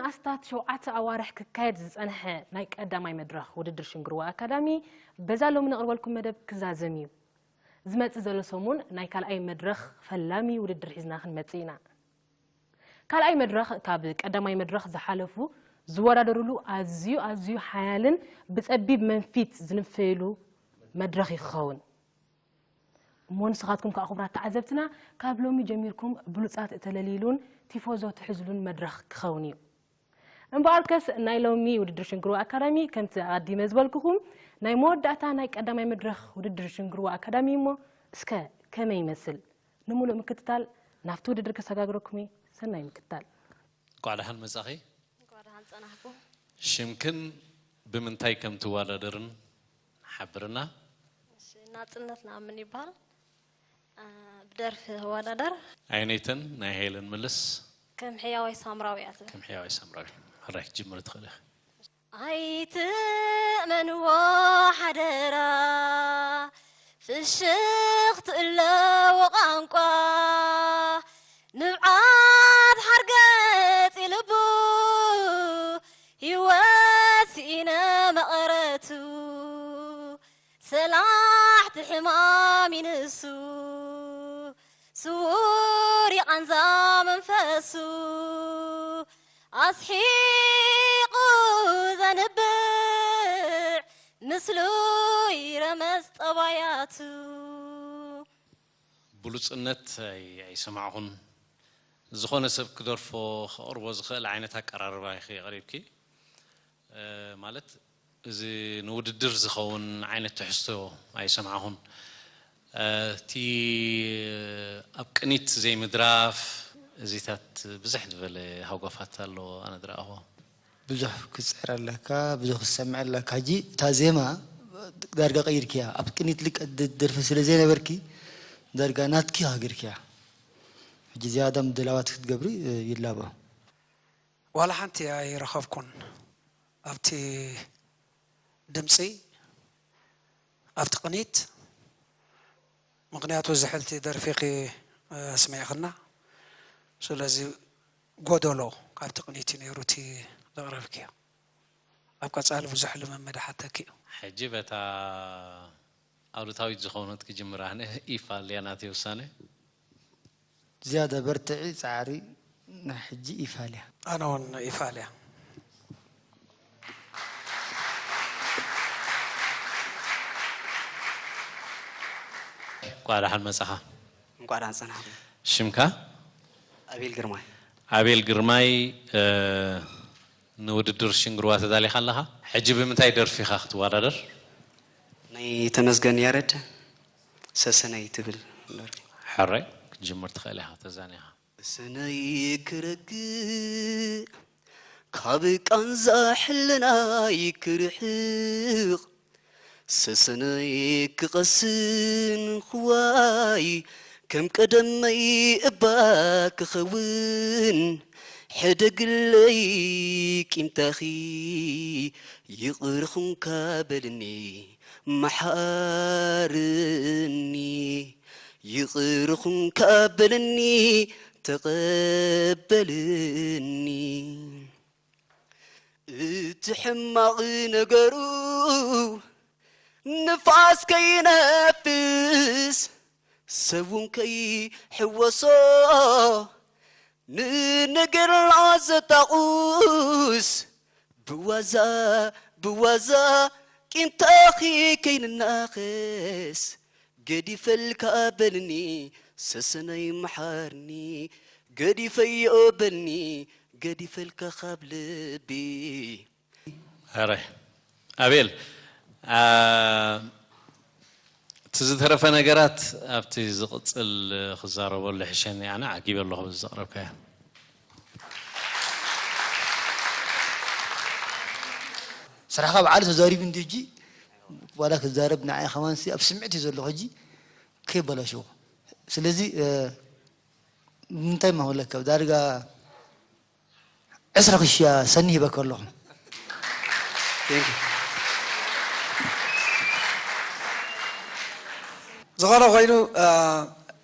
ኣስታት ሸውዓተ ኣዋርሕ ክካየድ ዝጸንሐ ናይ ቀዳማይ መድረኽ ውድድር ሽንግርዋ ኣካዳሚ በዛ ሎሚ ነቕርበልኩም መደብ ክዛዘም እዩ። ዝመጽእ ዘሎ ሰሙን ናይ ካልኣይ መድረኽ ፈላሚ ውድድር ሒዝና ክንመጽእ ኢና። ካልኣይ መድረኽ ካብ ቀዳማይ መድረኽ ዝሓለፉ ዝወዳደሩሉ ኣዝዩ ኣዝዩ ሓያልን ብጸቢብ መንፊት ዝንፈየሉ መድረኽ እዩ ክኸውን። እሞ ንስኻትኩም ከዓ ክቡራት ተዓዘብትና ካብ ሎሚ ጀሚርኩም ብሉጻት እተለልይሉን ቲፎዞ ትሕዝሉን መድረኽ ክኸውን እዩ። እምበኣርከስ ናይ ሎሚ ውድድር ሽንግርዋ ኣካዳሚ ከምቲ ኣቐዲመ ዝበልኩኹም ናይ መወዳእታ ናይ ቀዳማይ መድረኽ ውድድር ሽንግርዋ ኣካዳሚ እሞ እስከ ከመይ ይመስል? ንምሉእ ምክትታል ናብቲ ውድድር ከሰጋግረኩም እየ። ሰናይ ምክትታል። እንኳዕ ደሓን መጻኺ። እንኳዕ ደሓን ጸናሕኩ። ሽምክን ብምንታይ ከም ትወዳደርን ሓብርና። እሺ፣ ናጽነት ነኣምን ይበሃል። አ፣ ብደርፊ እወዳደር። ኣይነይተን ናይ ሄለን ምልስ። ከም ሕያዋይ ሳምራዊ እያ ትብል። ከም ሕያዋይ ሳምራዊ። ሕራይ ክትጅምሪ ትኽእሊ ኢኺ። ኣይትእመንዎ ሓደራ፣ ፍሽኽቲ ኣለዎ ቋንቋ። ንብዓት ሓርገጽ ልቡ፣ ህይወት ስኢነ መቐረቱ። ሰላሕቲ ሕማም ይንሱ፣ ስዉር ይቓንዛ መንፈሱ። ኣስሒቑ ዘንብዕ፣ ምስሉ ይረመጽ ጠባያቱ። ብሉጽነት ኣይ-፣ ኣይሰማዕኹን። ዝኾነ ሰብ ክደርፎ ከቕርቦ ዝኽእል ዓይነት ኣቀራርባ ኢኺ ኣቕሪብኪ። እ፣ ማለት እዚ ንውድድር ዝኸውን ዓይነት ትሕዝቶ ኣይሰማዕኹን። እ፣ እቲ ኣብ ቅኒት ዘይምድራፍ፣ እዚታት ብዝሕ ዝበለ ሃጓፋት ኣለዎ፣ ኣነ ዝረኣኹዎ። ብዙሕ ክትጽዕር ኣለካ፣ ብዙሕ ክትሰምዕ ኣለካ። ሕጂ እታ ዜማ ዳርጋ ቀይርክያ። ኣብ ቅኒት ልቀ ድ-፣ ደርፊ ስለ ዘይነበርኪ፣ ዳርጋ ናትኪ ሃገርክያ። ሕጂ ዝያዳ ምድላዋት ክትገብሪ፣ እ፣ ይላቦ። ዋላ ሓንቲ ኣይረኸብኩን። ኣብቲ ድምጺ፣ ኣብቲ ቅኒት፣ ምኽንያቱ ዝሕልቲ ደርፊኺ፣ እ፣ ኣስሚዕኽና። ስለዚ ጎደሎ ካብቲ ቅኒት እዩ ነይሩ እቲ ዘቕረብክዮ። ኣብ ቀጻሊ ብዙሕ ልምምድ ሓተኪ እዩ። ሕጂ በታ ኣሉታዊት ዝኾነት ክጅምር ኣነ ኢፋልያ ናተይ ውሳነ። ዝያዳ በርትዒ፣ ጻዕሪ፣ ናይ ሕጂ ኢፋልያ። ኣነ እውን ኢፋልያ። እንኳዕ ደሓን መጻኻ። እንኳዕ ደሓን ጸናሕኩም። ሽምካ? ኣቤል ግርማይ። ኣቤል ግርማይ፣ እ፣ ንውድድር ሽንግርዋ ተዳሊኻ ኣለኻ። ሕጂ ብምንታይ ደርፊ ኢኻ ክትወዳደር? ናይ ተመስገን ያረድ ሰሰነይ ትብል ደርፊ። ሕራይ ክትጅምር ትኽእል ኢኻ፣ ተዛኒኻ። ሰሰነይ ክረግእ ካብ ቃንዛ ሕልናይ ክርሕቕ፣ ሰሰነይ ክቐስን ክዋይ ከም ቀደመይ እባ ክኸውን፣ ሕደግለይ ቂምታኺ ይቕርኹንካ በልኒ፣ መሓርኒ። ይቕርኹንካ በልኒ፣ ተቐበልኒ። እቲ ሕማቕ ነገሩ ንፋስ ከይነፍስ፣ ሰብ እውን ከይሕወሶ፣ ንነገር ላዘጣቑስ፣ ብዋዛ ብዋዛ ቂምታኺ ከይንናኸስ፣ ገዲፈልካ በልኒ ሰሰነይ መሓርኒ፣ ገዲፈዮ በልኒ ገዲፈልካ ካብ ልቢ። ኣረ ኣቤል፣ ኣ፣ እቲ ዝተረፈ ነገራት ኣብቲ ዝቕጽል ክዛረበሉ ይሕሸኒ። ኣነ ዓጊበ ኣለኹ በዚ ዘቕረብካዮ። ስራሕካ በዓል ተዛሪቡ እንዲ ሕጂ ዋላ ክዛረብ ንዓይ ከማንሲ ኣብ ስምዕት እዩ ዘለኹ ሕጂ ከይበላሽዎ። ስለዚ፣ እ፣ እንታይ ማሁለካ ዳርጋ ዕስራ ክሽያ ሰኒ ሂበካ ኣለኹ። Thank you። ዝኾነ ኮይኑ፣ እ፣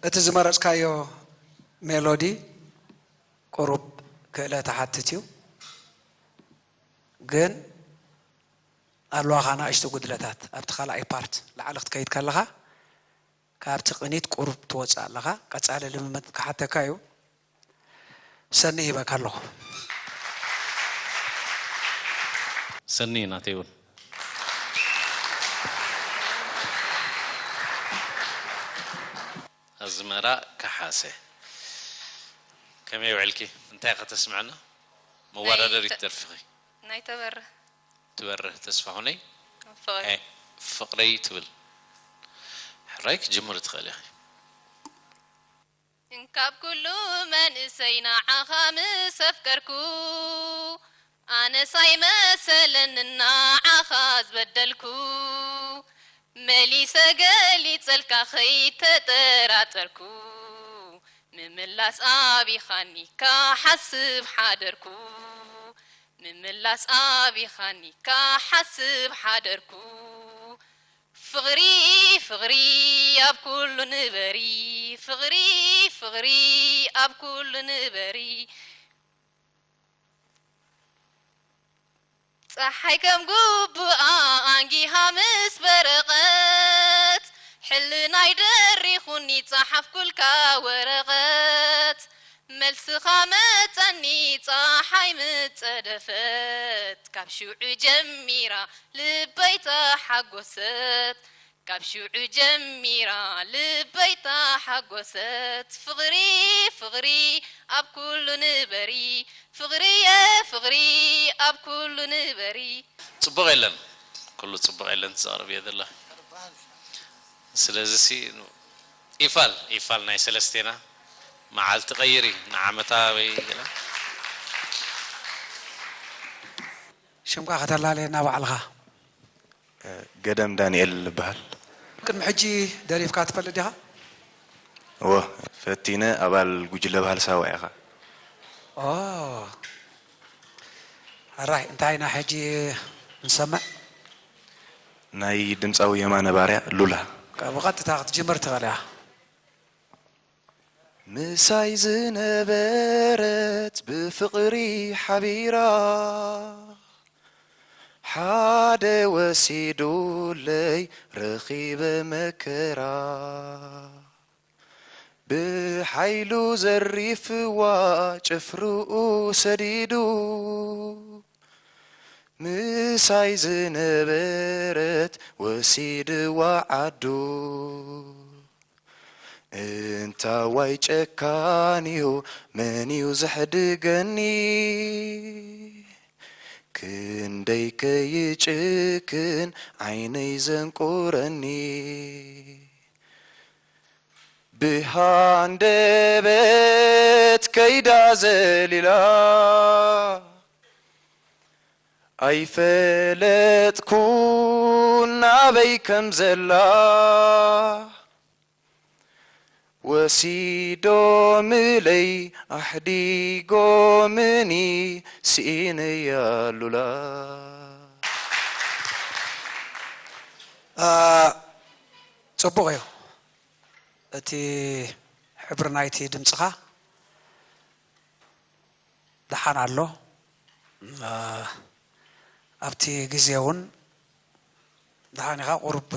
እቲ ዝመረጽካዮ ሜሎዲ ቁሩብ ክእለት ሓትት እዩ። ግን ኣለዋኻ ንኣሽቱ ጉድለታት ኣብቲ ካልኣይ ፓርት ላዕሊ ክትከይድ ከለኻ ካብቲ ቅኒት ቁሩብ ትወፅእ ኣለኻ። ቀፃሊ ልምምድ ክሓተካ እዩ። ሰኒ ሂበካ ኣለኹ። ሰኒ ናተይ እውን። ኣዝመራ ከሓሰ ከመይ ውዕልኪ? እንታይ ከተስምዕና? መወዳደሪት ደርፍኺ ናይ ተበርህ ትበርህ ተስፋ ሁነይ ፍቕሪ ፍቕረይ ትብል። ሕራይ ክትጅምሪ ትኽእሊ ኢኺ። እንካብ ኩሉ መንእሰይ ንዓኻ ምስ ኣፍቀርኩ ኣነስ ኣይመሰለኒ ንዓኻ ዝበደልኩ መሊሰ ገሊጸልካ ከይተጠራጠርኩ ምምላስ ኣቢኻኒ ካሓስብ ሓደርኩ ምምላስ ኣቢኻኒ ካሓስብ ሓደርኩ ፍቕሪ ፍቕሪ ኣብ ኩሉ ንበሪ ፍቕሪ ፍቕሪ ኣብ ኩሉ ንበሪ ጸሓይ ከም ጉቡኣ ኣንጊሃ ምስ በረቐት ሕልናይ ደሪኹኒ ጸሓፍኩልካ ወረቐት መልስኻ መጸኒ ጸሓይ ምጸደፈት ካብ ሽዑ ጀሚራ ልበይ ተሓጎሰት ካብ ሽዑ ጀሚራ ልበይ ተሓጎሰት ፍቕሪ ፍቕሪ ኣብ ኩሉ ንበሪ ፍቕርየ ፍቕሪ ኣብ ኩሉ ንበሪ ፅቡቕ የለን ኩሉ ፅቡቕ የለን ትዛረብ እየ ዘላ ስለዚ ሲ ኢፋል ኢፋል ናይ ሰለስቴና መዓልቲ ቀይሪ ንዓመታ ወይ ገለ ሽምካ ከተላለየና ባዕልኻ ገደም ዳንኤል እበሃል። ቅድሚ ሕጂ ደሪፍካ ትፈልጥ ዲኻ? እወ፣ ፈቲነ ኣባል ጉጅለ ባህሊ ሳዋ ኢኻ። ኦ ኣራይ እንታይ ኢና ሕጂ ንሰምዕ? ናይ ድምፃዊ የማነ ባርያ ሉላ። ብቐጥታ ክትጅምር ትኽእል እያ። ምሳይ ዝነበረት ብፍቕሪ ሓቢራ ሓደ ወሲዱለይ ረኺበ መከራ ብሓይሉ ዘሪፍዋ ጭፍርኡ ሰዲዱ ምሳይ ዝነበረት ወሲድዋ ዓዱ እንታዋይ ጨካንዩ መንዩ ዘሕድገኒ ክንደይ ከይጭክን ዓይነይ ዘንቁረኒ ብሃንደበት ከይዳ ዘሊላ ኣይፈለጥኩን ናበይ ከም ዘላ ወሲዶምለይ ኣሕዲጎምኒ ስኢነያ ሉላ። ጽቡቕ እዩ እቲ ሕብሪ ናይቲ ድምፅኻ ደሓን ኣሎ ኣብቲ ግዜ እውን ደሓን ኢኻ ቁሩብ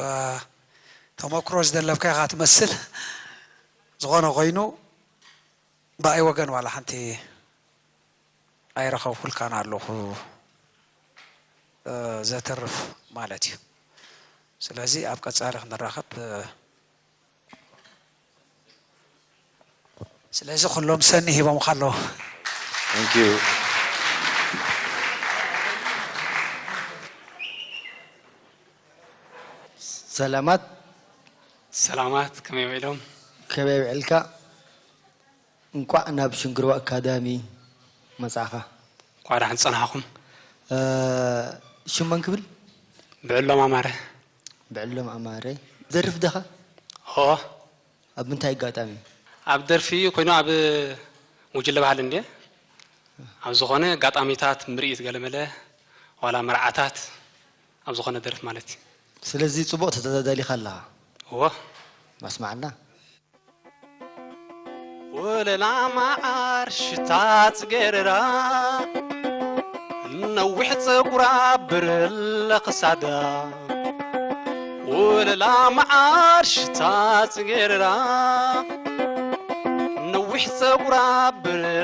ተመክሮ ዝደለብካ ኢኻ ትመስል ዝኾነ ኮይኑ ብኣይ ወገን ዋላ ሓንቲ ኣይረኸብኩልካን ኣለኹ ዘተርፍ ማለት እዩ ስለዚ ኣብ ቀፃሊ ክንራኸብ ስለዚ ኩሎም ሰኒ ሂቦምኻ ኣለዉ። Thank you. ሰላማት ሰላማት ከመይ ውዒሎም? ከመይ ውዒልካ? እንኳዕ ናብ ሽንግርዋ ኣካዳሚ መጻእኻ። እንኳዕ ደሓን ዝጸናሕኹም። ሽም መን ክብል? ብዕሎም ኣማረ። ብዕሎም ኣማረ። ዘርፍ ደኻ? ኦ ኣብ ምንታይ ኣጋጣሚ? ኣብ ደርፊ ኮይኑ ኣብ ጉጅለ ባህሊ እንዴ ኣብ ዝኾነ ኣጋጣሚታት ምርኢት ገለመለ ዋላ መርዓታት ኣብ ዝኾነ ደርፊ ማለት እዩ። ስለዚ ጽቡቕ ተዳሊኻ ኣለኻ። እወ። ኣስማዓና። ወለላ መዓር ሽታ ጽጌረዳ ነዊሕ ጸጉራ ብርለ ክሳዳ፣ ወለላ መዓር ሽታ ጽጌረዳ። ነዊሕ ጸጉራ ብርለ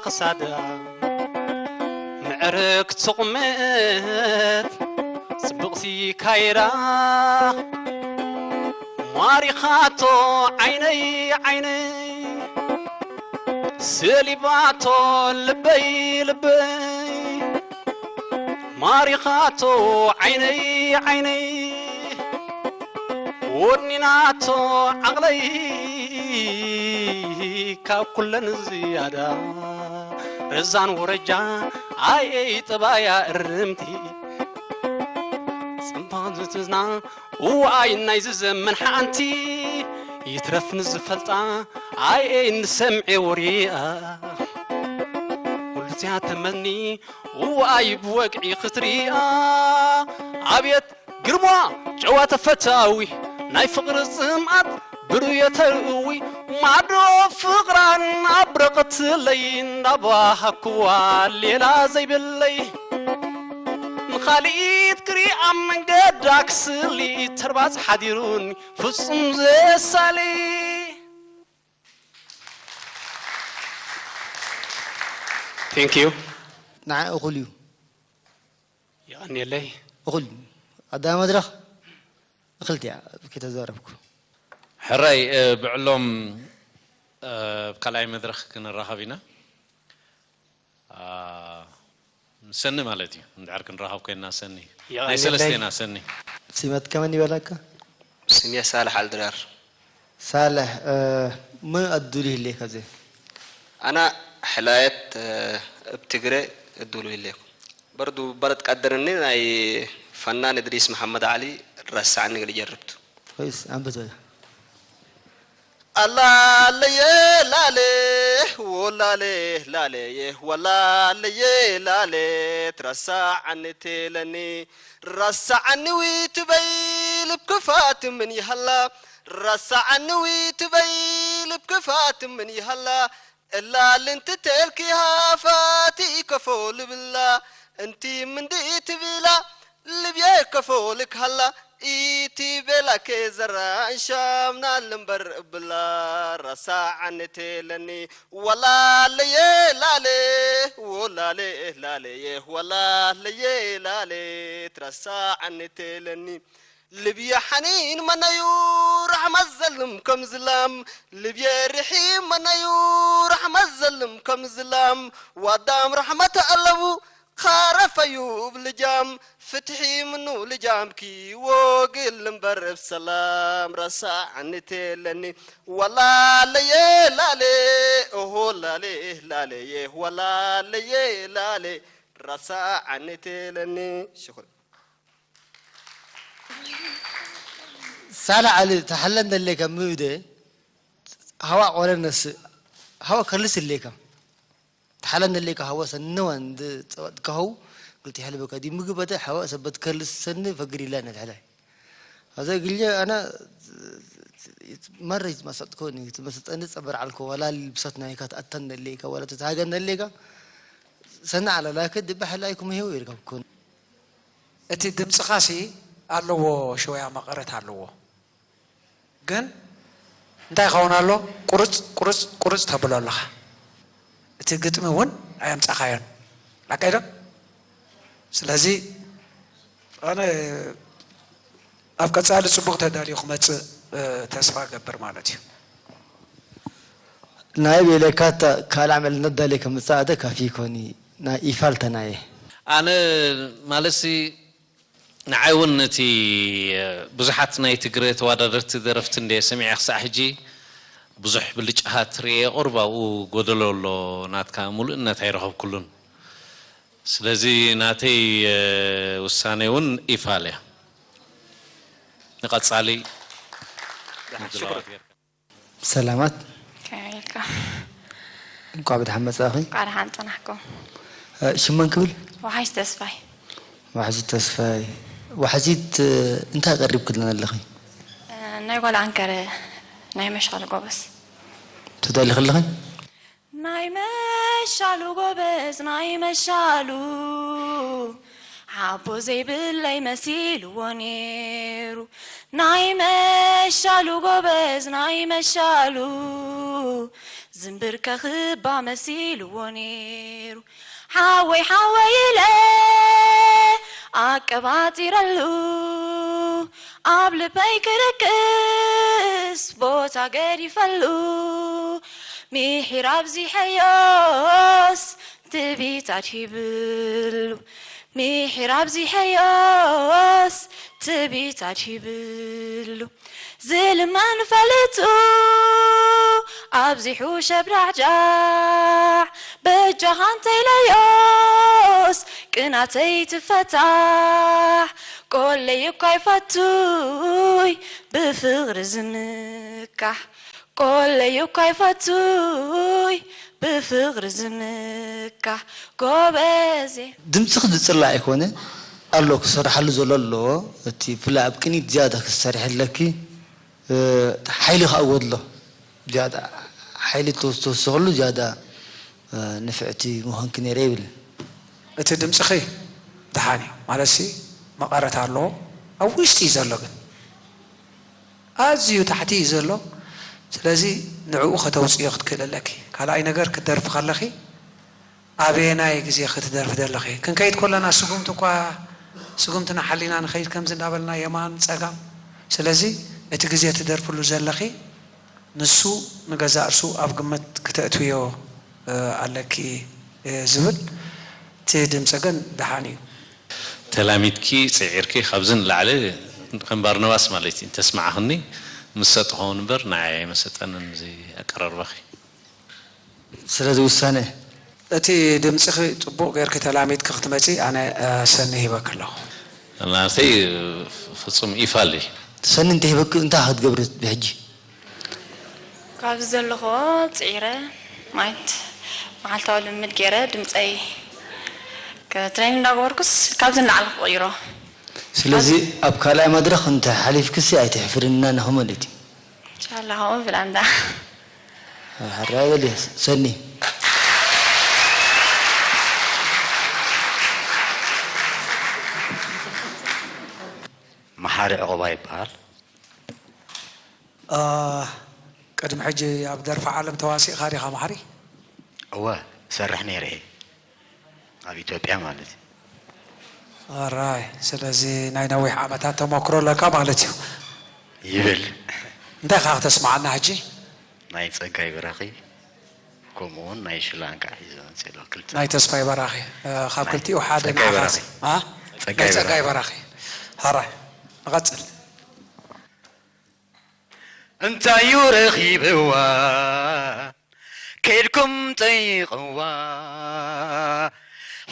ክሳዳ፣ ምዕርግቲ ቁመት ጽብቕቲ ካይዳ። ማሪኻቶ ዓይነይ ዓይነይ፣ ሰሊባቶ ልበይ ልበይ። ማሪኻቶ ዓይነይ ዓይነይ፣ ወኒናቶ ዓቕለይ። ካብ ኩለን ዝያዳ ረዛን ወረጃ፣ ኣየይ ጠባያ እርምቲ። ጽባሕ ዝትዝና እዋይ ናይዚ ዘመን ሓንቲ፣ ይትረፍ ንዝፈልጣ ኣየይ ንሰምዔ ወሬኣ። ኩሉዚያ ተመኒ እዋይ ብወግዒ ክትሪኣ። ኣብየት ግርማ ጨዋ ተፈታዊ፣ ናይ ፍቕሪ ጽምኣት ብሩየ ተርእዊ። ማዕዶ ፍቕራን ኣብረቐትለይ፣ እንዳባሃኩዋ ሌላ ዘይብለይ። ንኻልኢት ክሪኣ መንገዳ ክስሊ፣ ተርባጽ ሓዲሩኒ ፍጹም ዘሳሊ። Thank you። ንዓ እኹል እዩ። የቐንየለይ። እኹል እዩ። ኣዳማ መድረኽ እኽልቲ እያ፣ ከይተዛረብኩ። ሕራይ፣ እ፣ ብዕሎም፣ እ፣ ኣብ ካልኣይ መድረኽ ክንራኸብ ኢና። ኣ፣ ሰኒ ማለት እዩ። እንድሕር ክንራኸብ ኮይንና ሰኒ። ናይ የቐንየለይ። ሰለስቴና ሰኒ። ሲመትካ መን ይበላካ? ስሜ ሳልሕ ኣልድራር። ሳልሕ፣ እ፣ መን ኣዱል ይህልየካ ዘ? ኣና ሕላየት፣ እ፣ እብ ትግረ እዱል ይህልየኩም። በርዱ በረድ ቀድርኒ ናይ ፈናን እድሪስ መሐመድ ዓሊ ረሳዕኒ ግል ጀርብቱ። ኮይስ፣ ኣንብት በለ። ኣላለየ ላለ፣ ወላለ ላለየ፣ ወላለየ ላለ፣ ትረሳዓኒ ትለኒ፣ ረሳዓኒ ዊ ትበይ ልብ ክፋት ምን ይሃላ፣ ረሳዓኒ ዊ ትበይ ልብ ክፋት ምን ይሃላ፣ እላ ልንትተልኪ ሃፋቲ ከፎ ልብላ፣ እንቲ ምንዲ ትብላ፣ ልብየ ከፎ ልክሃላ፣ ኢቲ ቤላ ከዘራ እንሻምና ልምበር እብላ፣ ረሳዓኒ ትለኒ፣ ወላ ለየ ላለ፣ ወላለ ላለየ፣ ወላ ለየ ላለ፣ ትረሳዓኒ ትለኒ። ልብየ ሓኒን መነዩ፣ ራሕመት ዘልም ከም ዝላም፣ ልብየ ርሒም መነዩ፣ ራሕመት ዘልም ከም ዝላም፣ ዋዳም ራሕመት ኣለቡ፣ ካረፈዩ እብ ልጃም፣ ፍትሒ ምኑ ልጃምኪ፣ ወግል እምበር እብ ሰላም፣ ረሳዓኒ ትለኒ፣ ወላ ለየ ላለ፣ ኦሆ ላለ ላለየ፣ ወላ ለየ ላለ፣ ረሳዓኒ ትለኒ። ሽኹር። ሳላ ዓሊ ተሓለ እንደሌካ ምእደ ሃዋ ቆረ ነስእ ሃዋ ከልስ እሌካ። ተሓለ እንደሌካ ሃዋ ሰነዋን ጸወጥካ ሆው ግልቲ ሕልበካ ዲ ምግበተ ሃዋ ሰበት ከልስ ሰኒ ፈግር ኢላ ነትሕላይ። ኣዘ ግልየ ኣና መረይ መሰጥኮኒ ትመሰጠኒ ጸበር ዓልኮ ዋላ ልብሰት ናይካ ትኣተን እንደሌካ ዋላ ትትሃገን እንደሌካ ሰና ዓላ ላከ ድበ ሕላይኩም ሄው ይርከብኩን። እቲ ድምጽኻሲ ኣለዎ፣ ሽወያ መቐረት ኣለዎ። ግን እንታይ ይኸውን ኣሎ? ቁርጽ፣ ቁርጽ፣ ቁርጽ ተብሎ ኣለኻ። እቲ ግጥሚ እውን ኣየምጻኻዮን። ላቀይዶ? ስለዚ ኣነ ኣብ ቀጻሊ ጽቡቕ ተዳልዩ ክመጽእ፣ እ፣ ተስፋ እገብር ማለት እዩ። ናይ ቤለካ እታ ካልእ ዓመል ነዳሌ ከምጻእ ኣደ ካፊ ይኮኒ ናይ ኢፋል ተናየ። ኣነ ማለትሲ ንዓይ እውን እቲ ብዙሓት ናይ ትግረ ተወዳደርቲ ደረፍቲ እንደ ሰሚዐ ክሳዕ ሕጂ ብዙሕ ብልጫታት ርእየ ቁሩብ ኣብኡ ጎደሎ ኣሎ ናትካ ሙሉእነት ኣይረኸብኩሉን። ስለዚ ናተይ ውሳኔ እውን ኢፋል እያ። ንቐጻሊ ምድላዋት ጌርካ። ሰላማት። ከመይ ኢልካ? እንኳዕ ብደሓን መጻእኺ። እንኳዕ ደሓን ጸናሕኩም። እ፣ ሽም መን ክብል? ዋሕዚ ተስፋይ። ዋሕዚ ተስፋይ። ዋሕዚት፣ እ፣ እንታይ ቀሪብክልና ኣለኺ? እ፣ ናይ ጓል ዓንከረ ናይ መሻሉ ጎበዝ። ትደሊ ከለኺ? ናይ መሻሉ ጎበዝ፣ ናይ መሻሉ። ሓቦ ዘይብለይ መሲልዎ ነይሩ ናይ መሻሉ ጎበዝ ናይ መሻሉ ዝምብርከኽባ መሲልዎ ነይሩ ሓወይ ሓወይ ኢለ ኣቀባጢረሉ ኣብ ልበይ ክርክስ ቦታ ገዲፈሉ ምሒር ኣብዚሐዮስ ትቢት ኣድሂብሉ ምሒር ኣብዚሐዮስ ትቢት ኣድሂብሉ ዝልመን ፈሊጡ ኣብዚሑ ሸብራዕጃዕ በጃኻ እንተኢለዮስ ቅናተይ ትፈታሕ ቆለይ እኳ ይፈቱይ ብፍቕሪ ዝምካሕ ቆለይ እኳ ይፈቱይ ብፍቕሪ ዝምካሕ ጎበዜ ድምፅኺ ዝፅላእ ኣይኮነ ኣሎ ክሰርሓሉ ዘሎ ኣለዎ። እቲ ብፍላይ ኣብ ቅኒት ዝያዳ ክትሰርሒ ኣለኪ። እ፣ ሓይሊ ከዓ ጎድሎ። ዝያዳ ሓይሊ ተወስ-፣ ተወስኸሉ ዝያዳ፣ እ፣ ንፍዕቲ ምዃንኪ ነይረ ይብል። እቲ ድምፅኺ ደሓን እዩ። ማለትሲ መቐረት ኣለዎ። ኣብ ውሽጢ እዩ ዘሎ ግን። ኣዝዩ ታሕቲ እዩ ዘሎ። ስለዚ ንዕኡ ከተውፅዮ ክትክእል ኣለኪ። ካልኣይ ነገር ክትደርፊ ከለኺ ኣበየናይ ግዜ ክትደርፊ ዘለኺ? ክንከይድ ከለና ስጉምቲ እኳ ስጉምትና ሓሊና ንኸይድ ከምዚ እንዳበልና የማን ጸጋም። ስለዚ እቲ ግዜ ትደርፍሉ ዘለኺ ንሱ ንገዛእ ርሱ ኣብ ግምት ክተእትውዮ፣ እ፣ ኣለኪ፣ እ፣ ዝብል እቲ ድምፂ ግን ደሓን እዩ። ተላሚድኪ፣ ጽዒርኪ፣ ካብዚ ንላዕሊ ከም ባርናባስ ማለት እዩ። እንተስማዕኽኒ ምሰጥ ክኸውን እምበር ንዓይ ኣይመሰጠንን እዚ ኣቀራርባኺ። ስለዚ ውሳነ እቲ ድምፅኺ ፅቡቕ ጌርኪ ተላሚድኪ ክትመፂ ኣነ፣ እ፣ ሰኒ ሂበኪ ኣለኹ። ናተይ ፍጹም ኢፋል እዩ። ሰኒ እንተሂበኪ እንታይ ክትገብሪ ብሕጂ? ካብዚ ዘለኹዎ ጽዒረ ማለት መዓልታዊ ልምምድ ገይረ ድምጸይ ክ-፣ ትሬን እንዳገበርኩስ ካብዚ ንላዕሊ ክቕይሮ። ስለዚ ኣብ ካልኣይ መድረኽ እንተ ሓሊፍክሲ ኣይትሕፍርና ንኹ ማለት እዩ። ኢንሻላህ ከምኡ ብላ እንዳ። ሕራይ በሊ ሰኒ። መሓሪ ዕቑባ ይበሃል። አ፣ ቅድሚ ሕጂ ኣብ ደርፊ ዓለም ተዋሲእኻ ዲኻ መሓሪ? እወ፣ እሰርሕ ነይረ እየ። ኣብ ኢትዮጵያ ማለት እዩ። ኣራይ፣ ስለዚ ናይ ነዊሕ ዓመታት ተመክሮ ኣለካ ማለት እዩ። ይብል። እንታይ ከኣ ክተስምዓና ሕጂ? ናይ ጸጋይ በራኺ፣ ከምኡ እውን ናይ ሽላን ከዓ ሒዘ መጽእ ኣለኹ። ክልተ ናይ ተስፋይ በራኺ፣ እ፣ ካብ ናይ ክልቲኡ ሓደ ጸጋይ ንዓኻ በራኺ። ሲ-፣ አ? ጸጋይ ናይ ጸጋይ በራኺ። በራኺ። ኣራይ፣ ንቐጽል። እንታይ እዩ ረኺብዋ? ከይድኩም ጠይቕዋ፣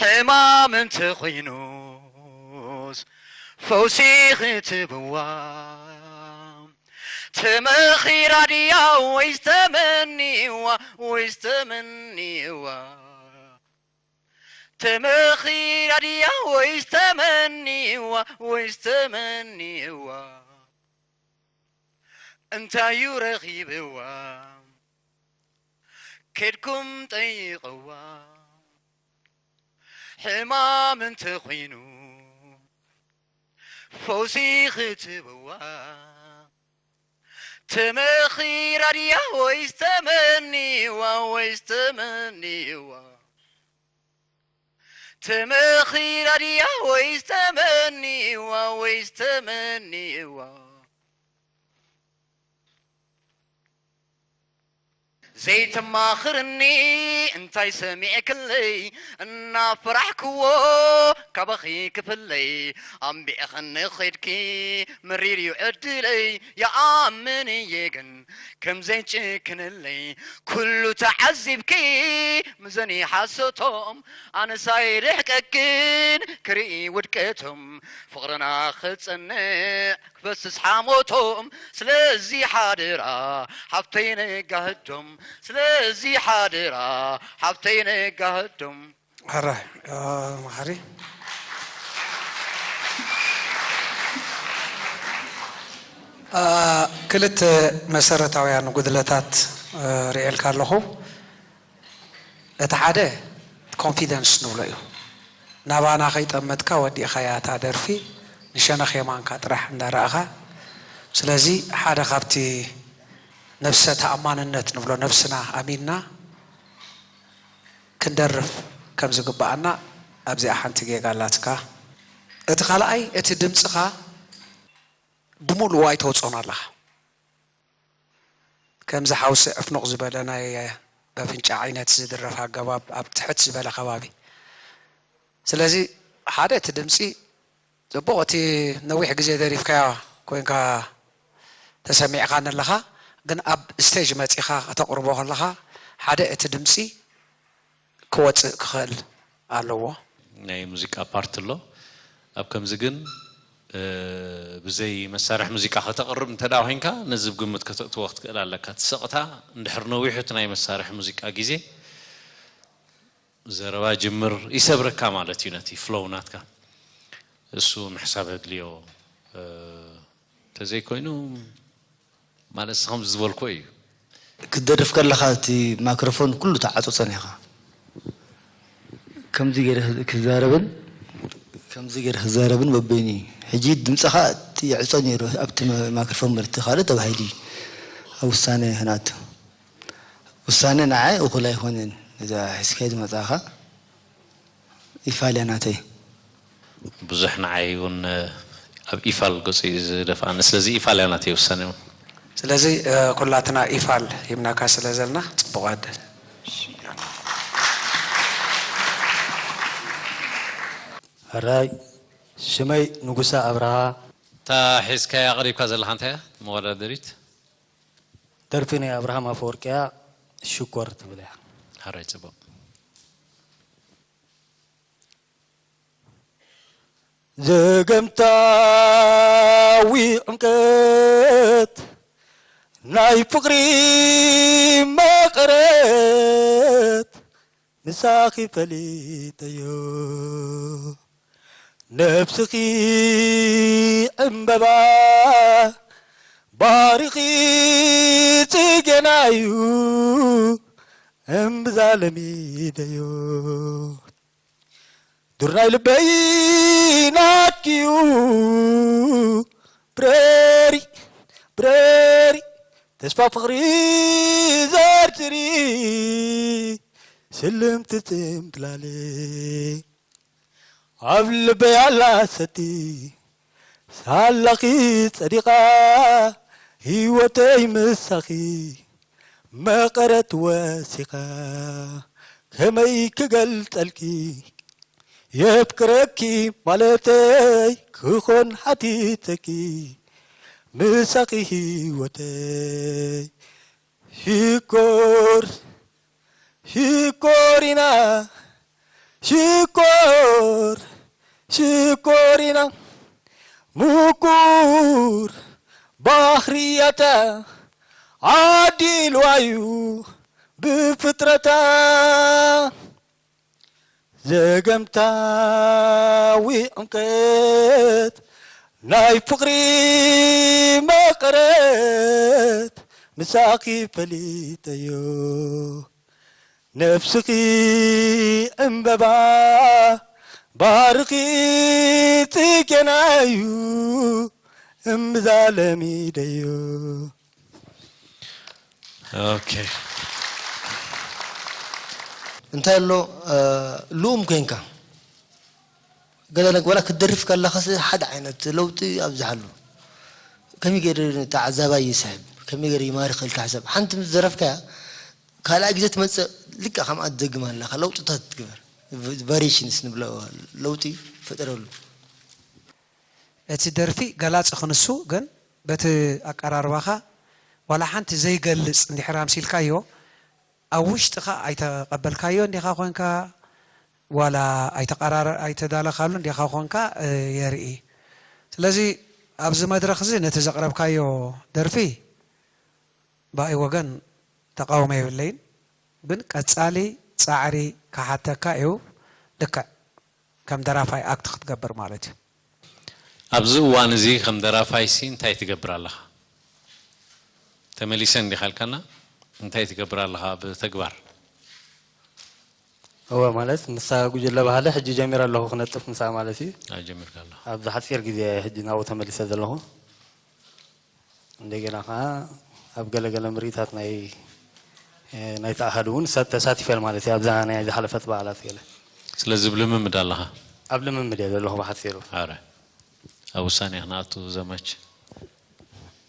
ሕማም እንተኾይኑስ ፈውሲ ክትብዋ። ተመኺራ ድያ ወይስ ተመኒዋ፣ ወይስ ተመኒዋ? ተመኺራ ድያ ወይስ ተመኒዋ፣ ወይስ ተመኒዋ? እንታይ እዩ ረኺብዋ? ከድኩም ጠይቕዋ። ሕማም እንተኾይኑ ፈውሲ ክትብዋ። ተመኺራ ድያ ወይስ ተመኒዋ፣ ወይስ ተመኒዋ? ተመኺራ ድያ ወይስ ተመኒዋ፣ ወይስ ተመኒዋ? ዘይተማኽርኒ እንታይ ሰሚዕክለይ? እናፈራሕክዎ ካባኺ ክፍለይ ኣንቢዕኽኒ ኸድኪ መሪር እዩ ዕድለይ። ይኣምን እየ ግን ከም ዘይጭክንለይ ኩሉ ተዓዚብኪ ምዘኒ ሓሶቶም ኣነስ ኣይርሕቀክን ክርኢ ውድቀቶም ፍቕርና ክጸንዕ ክፈስስ ሓሞቶም ስለዚ ሓደራ ሓፍተይ ነጋህዶም ስለዚ ሓደራ ሓፍተይ ነጋህዶም። ሕራይ መሓሪ ክልተ መሰረታውያን ጉድለታት ርእየልካ ኣለኹ። እቲ ሓደ ኮንፊደንስ ንብሎ እዩ። ናባና ከይጠመትካ ወዲእኻያ እታ ደርፊ፣ ንሸነኽ የማንካ ጥራሕ እንዳረኣኻ። ስለዚ ሓደ ካብቲ ነብሰ ተኣማንነት ንብሎ፣ ነብስና ኣሚንና ክንደርፍ ከም ዝግብኣና ኣብዚኣ ሓንቲ ጌጋ ኣላትካ። እቲ ካልኣይ፣ እቲ ድምጽኻ ብምሉኡ ኣይተውጽኦን ኣለኻ። ከምዚ ሓውሲ ዕፍኑቕ ዝበለ ናይ በፍንጫ ዓይነት ዝድረፍ ኣገባብ ኣብ ትሕት ዝበለ ከባቢ። ስለዚ ሓደ እቲ ድምጺ ጽቡቕ፣ እቲ ነዊሕ ግዜ ደሪፍካያ ኮይንካ ተሰሚዕካኒ ኣለኻ፣ ግን ኣብ ስቴጅ መጺኻ ከተቕርቦ ከለኻ ሓደ እቲ ድምጺ ክወጽእ ክኽእል ኣለዎ። ናይ ሙዚቃ ፓርት ኣሎ። ኣብ ከምዚ ግን፣ እ፣ ብዘይ መሳርሒ ሙዚቃ ከተቕርብ እንተ ደኣ ኮይንካ፣ ነዚ ብግምት ከተእትዎ ክትክእል ኣለካ። እቲ ሰቕታ እንድሕር ነዊሑ እቲ ናይ መሳርሒ ሙዚቃ ግዜ፣ ዘረባ ጅምር ይሰብረካ ማለት እዩ፣ ነቲ ፍሎው ናትካ። እሱ ምሕሳብ ኣድልዮ፣ እ፣ እንተዘይኮይኑ፣ ማለት ንስኻ ከምዚ ዝበልክዎ እዩ። ክትደርፍ ከለኻ እቲ ማይክሮፎን ኩሉ ተዓጽጾ ኔኻ። ከምዚ ገይረ ክዛረብን ከምዚ ገይረ ክዛረብን በበይኑ እዩ። ሕጂ ድምጽኻ እቲ ይዕጾ ነይሩ ኣብቲ ማ-፣ ማይክሮፎን ማለት ካልእ ተባሂሉ እዩ ኣብ ውሳነ ክንኣቱ። ውሳነ ንዓይ እኹል ኣይኮነን። ነዛ ሒዝካዮ ዝመጻኻ ኢፋል እያ ናተይ። ብዙሕ ንዓይ እውን ኣብ ኢፋል ገጹ እዩ ዝደፍኣኒ። ስለዚ ኢፋል እያ ናተይ ውሳነ እውን። ስለዚ፣ እ፣ ኩላትና ኢፋል ሂብናካ ስለ ዘለና ጽቡቕ ዕድል። ሕራይ፣ ሽመይ ንጉሰ ኣብርሃ። እታ ሒዝካያ ኣቕሪብካ ዘለኻ እንታይ እያ? መወዳደሪት? ደርፊ ናይ ኣብርሃም ኣፈወርቅያ ሽኮር ትብል እያ። ሕራይ ጽቡቕ። ዘገምታዊ ዕምቀት ናይ ፍቕሪ መቐረት ምሳኺ ፈሊጠዮ። ነብስኺ ዕምበባ ባሪኺ ጽጌናዩ እምብዛ ለሚደዮ። ዱር ናይ ልበይ ናትኪዩ ብረሪ ብረሪ ተስፋ ፍቕሪ ዘርትሪ ስልምቲ ጽምብላለ ኣብ ልበይ ኣላ ሰቲ ሳላኺ ጸዲቓ ህይወተይ ምሳኺ መቐረት ወሲኻ ከመይ ክገልጸልኪ የፍቅረኪ ማለተይ ክኾን ሓቲተኪ ምሳኺ ህይወተይ ሽኮር ሽኮሪና ሽኮር ሽኮሪና ምኩር ባህርያታ ዓዲልዋዩ ብፍጥረታ ዘገምታዊ ዕምቀት ናይ ፍቕሪ መቐረት ምሳኺ ፈሊጠዮ ነፍስኺ ዕምበባ ባርኺ ጽጌናዩ እምብዛ ለሚደዮ። ኦኬ እንታይ ኣሎ ልኡም ኮንካ ገለ ወላ ክትደርፍ ከለኻስ ሓደ ዓይነት ለውጢ ኣብዝሓሉ ከመይ ገይሩ ተዓዛባይ ይስሕብ ከመይ ገይሩ ይማርኽ ኢልካ ሕሰብ ሓንቲ ምስ ዘረፍካያ ካልኣይ ግዜ ትመፅእ ልክዕ ከምኣ ትደግማ ኣለኻ ለውጥታት ትግበር variations ንብሎ ለውጢ ፍጠረሉ እቲ ደርፊ ገላፂ ክንሱ ግን በቲ ኣቀራርባኻ ዋላ ሓንቲ ዘይገልፅ እንድሕር ኣምሲልካዮ ኣብ ውሽጥኻ ኣይተቐበልካዮ እንዲኻ ኮንካ ዋላ ኣይተዳለኻሉ እንዲኻ ኮንካ የርኢ። ስለዚ ኣብዚ መድረኽ እዚ ነቲ ዘቕረብካዮ ደርፊ ብኣይ ወገን ተቓውሞ የብለይን፣ ግን ቀጻሊ ጻዕሪ ክሓተካ እዩ ልክዕ ከም ደራፋይ ኣክት ክትገብር ማለት እዩ። ኣብዚ እዋን እዚ ከም ደራፋይሲ እንታይ ትገብር ኣለኻ? ተመሊሰ እንዲኻ ኢልካና እንታይ ትገብር ኣለኻ ብተግባር? እወ፣ ማለት ንሳ ጉጅለ ባህሊ ሕጂ ጀሚረ ኣለኹ ክነጥፍ ምሳ ማለት እዩ። ኣጀሚርካ ኣለኻ። ኣብዚ ሓፂር ግዜ ሕጂ ናብኡ ተመሊሰ ዘለኹ። እንደገና ከዓ ኣብ ገለገለ ምርኢታት ናይ ናይቲ ኣሃዱ እውን ተሳቲፈ ማለት እዩ። ኣብዛ ናይ ዝሓለፈት በዓላት ገለ ስለዚ ኣብ ልምምድ ኣለኻ። ኣብ ልምምድ እየ ዘለኹ ብሓፂሩ። ኣረ ኣብ ውሳኔ ክንኣቱ ዘማች።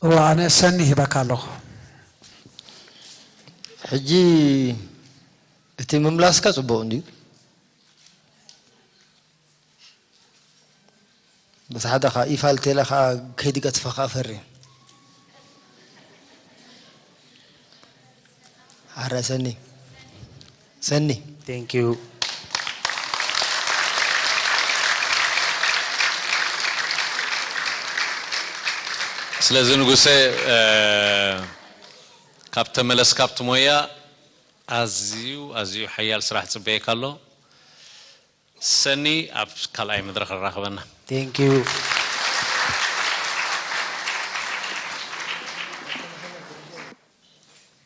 እዋ ኣነ ሰኒ ሂበካ ኣለኹ። ሕጂ እቲ ምምላስካ ጽቡቕ እንድዩ። በቲ ሓደ ኸዓ ኢፋል ቴለ ኸዓ ከይድገትፈኻ ፈሪ። ኣረ ሰኒ ሰኒ Thank you። ስለዚ ንጉሰ ካብ ተመለስካ ኣብቲ ሞያ ኣዝዩ ኣዝዩ ሓያል ስራሕ ጽበየካ ኣሎ። ሰኒ ኣብ ካልኣይ መድረኽ ንራኸበና። Thank you።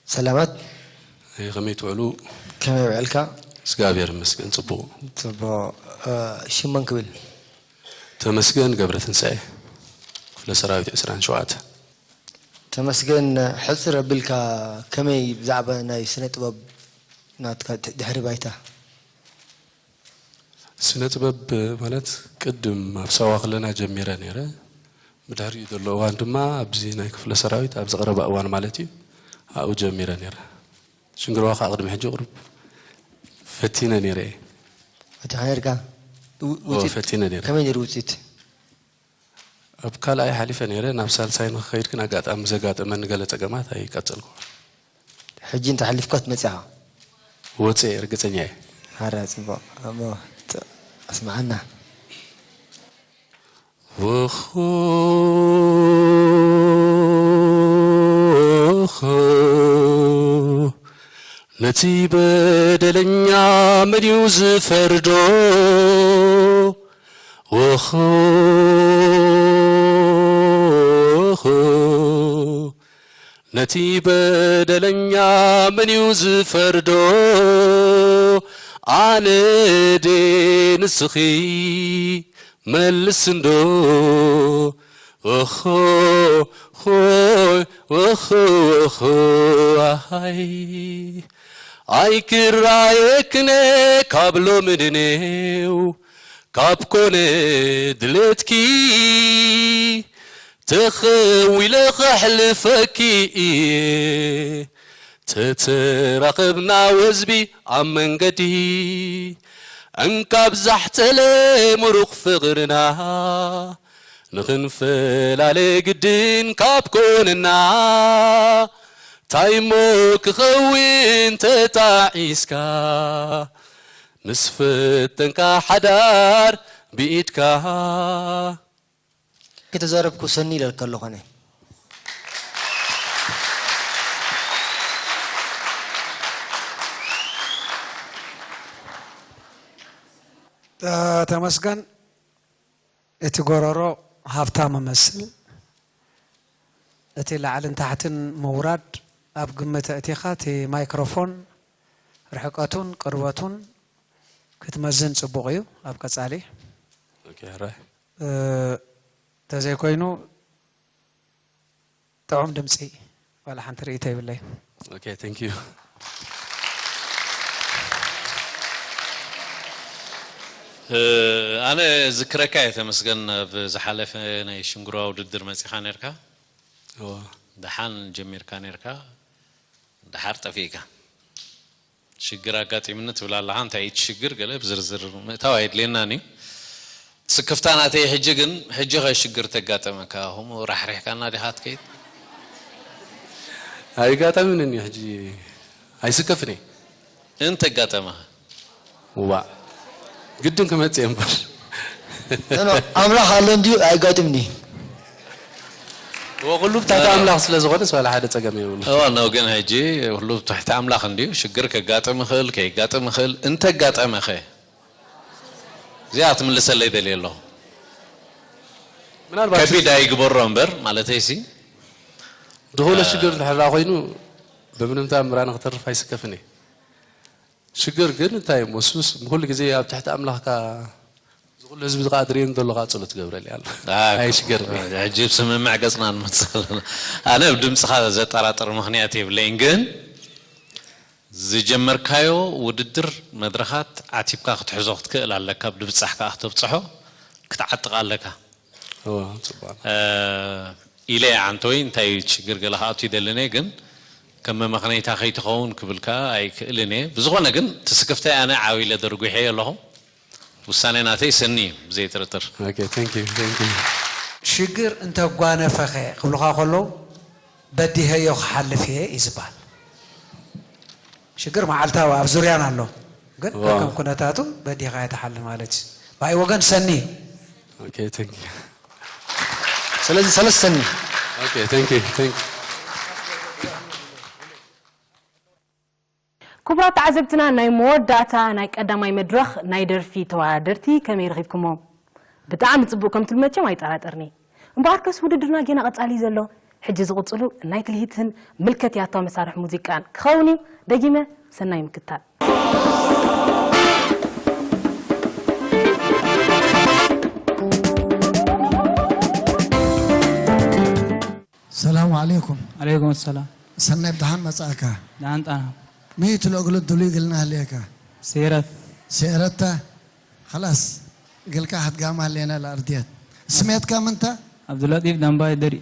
ሰላማት ከመይ ትውዕሉ? ከመይ ውዕልካ? እግዚኣብሔር ይመስገን ጽቡቕ። ጽቡቕ። ሽመን ክብል ተመስገን ገብረትንሳኤ ክፍለ ሰራዊት ዕስራን ሸውዓተን። ተመስገን፣ ሕጽር ኣቢልካ ከመይ ብዛዕባ ናይ ስነ ጥበብ ናትካ ድሕሪ ባይታ? ስነ ጥበብ ማለት ቅድም ኣብ ሳዋ ከለና ጀሚረ ነይረ። ብድሕሪኡ ዘሎ እዋን ድማ ኣብዚ ናይ ክፍለ ሰራዊት ኣብዚ ቀረባ እዋን ማለት እዩ ኣብኡ ጀሚረ ነይረ። ሽንግርዋ ከዓ ቅድሚ ሕጂ ቁሩብ ፈቲነ ነይረ እየ። ፈቲኻ ነርካ? ው- ኦ፣ ውፅኢት ፈቲነ ነይረ። ከመይ ነይሩ ውፅኢት? ኣብ ካልኣይ ሓሊፈ ነይረ፣ ናብ ሳልሳይ ንክኸይድ ግን ኣጋጣሚ ዘጋጠመኒ ገለ ፀገማት ኣይቀፀልኩ። ሕጂ እንተሓሊፍካ ትመፅኻ? ወፀ እየ፣ ርግፀኛ እየ። ሓራ ፅቡቕ እሞ ጥ- ኣስምዓና። ወኾ ነቲ በደለኛ መን እዩ ዝፈርዶ? ወኾ ነቲ በደለኛ መን እዩ ዝፈርዶ? ኣነ ዴ ንስኺ መልስ እንዶ? ኦኾ ኾይ ኦኾ ኦኾ ኣሃይ ኣይክራየክነ ካብ ሎሚ ድኔው ካብ ኮነ ድሌትኪ ተኸዊለ ከሕልፈኪ እየ ተተራኸብና ወዝቢ ኣብ መንገዲ እንካብ ዛሕተለ ምሩኽ ፍቕርና ንኽንፈላለ ግድን ካብ ኮነና ታይሞ ክኸውን ተጣዒስካ ምስ ፈተንካ ሓዳር ብኢድካ ከተዛረብኩ ሰኒ ኢለልካ ኣለኹ ኣነ። ተመስገን እቲ ጎረሮ ሃብታም እመስል እቲ ላዕልን ታሕትን ምውራድ ኣብ ግምት ኣእቲኻ እቲ ማይክሮፎን ርሕቀቱን ቅርበቱን ክትመዝን ጽቡቕ እዩ ኣብ ቀጻሊ ኦኬ፣ ሕራይ። ተዘይኮይኑ ጥዑም ድምፂ ዋላ ሓንቲ ርእይቶ የብለይ። Okay, thank you። ኣነ ዝክረካ እየ ተመስገን ኣብ ዝሓለፈ ናይ ሽንግርዋ ውድድር መፂኻ ነርካ እዎ። ደሓን ጀሚርካ ነርካ ደሓር ጠፊእካ ሽግር ኣጋጢምኒ ትብል ኣለኻ እንታይ እቲ ሽግር ገለ ብዝርዝር ምእታው ኣየድልየናን እዩ ስክፍታ ናተይ ሕጂ ግን ሕጂ ኸ ሽግር ተጋጠመካ ከምኡ ራሕሪሕካና ዲኻ ትከይድ ኣይጋጠምን እዩ ሕጂ ኣይስከፍን እየ እንተጋጠመኻ ዋ ግድን ክመፅእ እየ እምበር ኖ፣ ኣምላኽ ኣሎ እንድዩ ኣይጋጥምኒ ወኩሉ ብታሕቲ ኣምላኽ ስለ ዝኾነስ ዋላ ሓደ ፀገም የብሉ እዋ ነው ግን ሕጂ ሁሉ ትሕቲ ኣምላኽ እንድዩ ሽግር ከጋጥም ይኽእል ከይጋጥም ይኽእል እንተጋጠመኸ እዚኣ ትምልሰለይ ደልየ ኣለኹ ምናልባት ከቢድ ኣይግበሮ እምበር ማለተይ ሲ ዝኾነ ሽግር እንድሕር ኮይኑ ብምንም ተኣምር ኣነ ክተርፍ ኣይስከፍን እየ ሽግር ግን እንታይ እሞ፣ እሱስ ኩሉ ግዜ ኣብ ትሕቲ ኣምላኽካ፣ እዚ ኩሉ ህዝቢ ዝቃድር እየን ዘለኻ ጸሎት ትገብረል ያለ። ኣይ ሽግር። ሕጂ ስምምዕ ገጽና ንመጽእ ኣለና። ኣነ ኣብ ድምፅኻ ዘጠራጥር ምኽንያት የብለይን፣ ግን ዝጀመርካዮ ውድድር መድረኻት ዓቲብካ ክትሕዞ ክትክእል ኣለካ፣ ብድብጻሕ ከዓ ክተብፅሖ ክትዓጥቕ ኣለካ። እወ፣ ጽቡቕ። ኢለ እየ ዓንተወይ፣ እንታይ እዩ እቲ ሽግር ገለ ክኣቱ ይደልን እየ፣ ግን ከም መመኽነይታ ከይትኸውን ክብል ከኣ ኣይክእልን እየ። ብዝኾነ ግን እቲ ስክፍታይ ኣነ ዓው ኢለ ደርጒሐዮ ኣለኹ። ውሳኔ ናተይ ሰኒ እዩ ብዘይ ጥርጥር። Okay, thank you, thank you. ሽግር እንተጓነፈኸ ክብሉኻ ከለዉ በዲሀዮ ክሓልፍ እየ እዩ ዝበሃል። ሽግር መዓልታዊ ኣብ ዙርያና ኣሎ፣ ግን ዋው። ከከም ኩነታቱ በዲኻ እየ ትሓልፍ ማለት እዩ። ብኣይ ወገን ሰኒ እዩ። Okay, thank you. ስለዚ ሰለስተ ሰኒ። Okay, thank you, thank you. ክቡራት ተዓዘብትና፣ ናይ መወዳእታ ናይ ቀዳማይ መድረኽ ናይ ደርፊ ተወዳደርቲ ከመይ ረኺብኩሞ? ብጣዕሚ ጽቡቕ ከም ትብሉ መቸም ኣይጠራጠርኒ። እምበኣርከስ ውድድርና ጌና ቀጻሊ እዩ ዘሎ። ሕጂ ዝቕጽሉ ናይ ትልሂትን ምልከት ያታዊ መሳርሒ ሙዚቃን ክኸውን እዩ። ደጊመ ሰናይ ምክታል። ሰላም ዓለይኩም። ዓለይኩም ሰላም። ሰናይ ብድሓን መጻእካ። ደሓን ጣና። ምይት ለእግሉ ድሉይ ግልና ህልየካ። ሴረት። ሴረታ ኸላስ ገልካ ሓትጋማ ህልየና ለኣርድየት። ስሜትካ ምንታ? ዓብዱላጢፍ ዳምባይ ደሪ።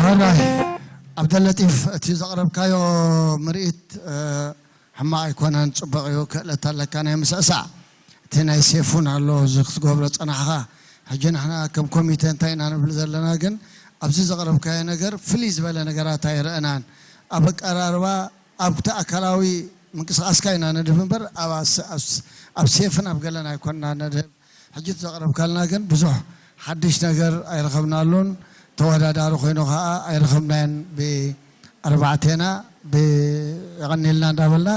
ኣራይ ዓብደለጢፍ፣ እቲ ዘቕረብካዮ ምርኢት ሕማቕ ኣይኮነን፣ ጽቡቕ እዩ። ክእለት ኣለካ ናይ ምስዕሳዕ። እቲ ናይ ሴፉን ኣሎ፣ እዚ ክትገብሮ ጸናሕኻ። ሕጂ ንሕና ከም ኮሚቴ እንታይ ኢና ንብል ዘለና ግን፣ ኣብዚ ዘቕረብካዮ ነገር ፍልይ ዝበለ ነገራት ኣይረእናን። ኣብ ኣቀራርባ፣ ኣብቲ ኣካላዊ ምንቅስቓስካ ኢና ነድህብ እምበር፣ ኣብ ኣስ-፣ ኣብ ስ-፣ ኣብ ሴፍን ኣብ ገለን ኣይኮንና ነድህብ። ሕጂ እቲ ዘቕረብካልና ግን ብዙሕ ሓድሽ ነገር ኣይረኸብናሉን፣ ተወዳዳሪ ኮይኑ ኸዓ ኣይረኸብናዮን። ብኣርባዕቴና ብ-፣ የቐንየልና እንዳበልና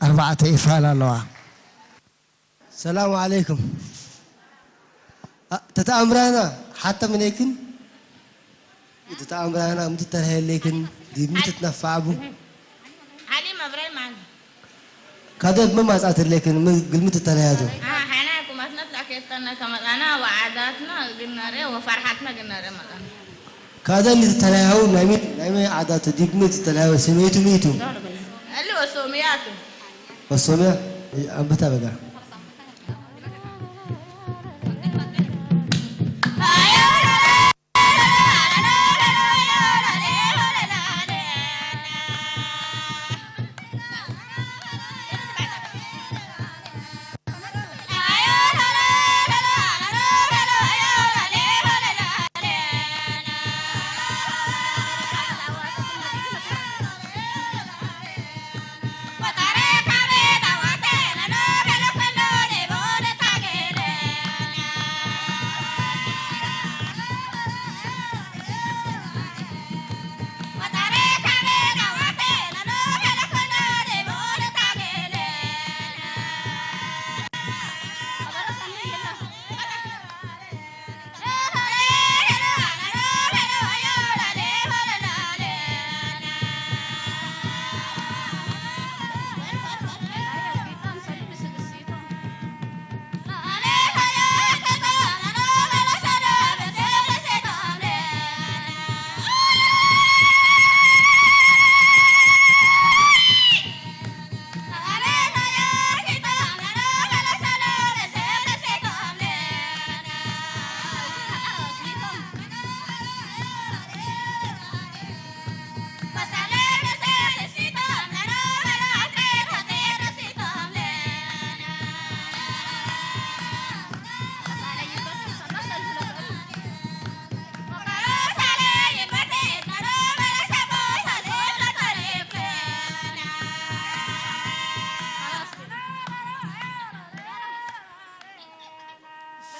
ኣርባዕተ ይፋል ኣለዋ። ሰላም ዓለይኩም። ኣ፣ ተተኣምራና ሓተምነይክን እቲ ተኣምራና ምትተልሃየለይክን ዲብ ምትትነፋዕቡ ሓሊ መብረይ ማን ካደብ መማጻት ለክን ግልምት ተለያቱ ሓና ኩማትና ትላከተና ከመጣና ወዓዳትና ግናረ ወፈርሓትና ግናረ መጣና ካደል ተለያው ናይ ሚ ናይ ሚ ዓዳቱ ዲብ ምት ተለያው ስሜቱ ሚቱ እሉ ወሶምያቱ ወሶምያ ኣንበታ በጋ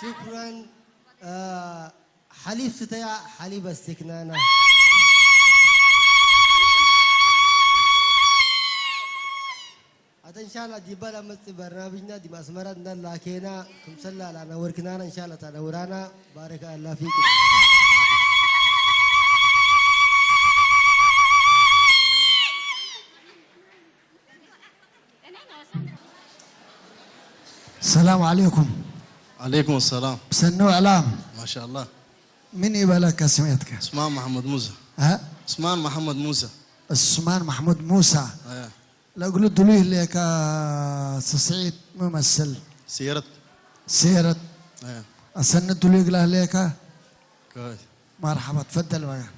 ሽኩራን ሓሊብ ስተያ ሓሊብ ኣስቴክናና ኣተ እንሻላ ዲባላ መጽ በርናብጅና ዲማ ኣስመራ እንዳላኬና ክምሰላ ላና ወርክናና እንሻላ ታና ወራና ባረከ ኣላ ፊክ السلام عليكم. عليكم السلام. سنو علام. ما شاء الله. من يبالك سميتك؟ عثمان محمد موسى. ها؟ عثمان محمد موسى. عثمان محمود موسى. ايه. لو قلت دلوه لك سسعيد ممثل. سيرت. سيرت. ايه. أسند دلوه لك. كويس. مرحبا، تفضل بقى.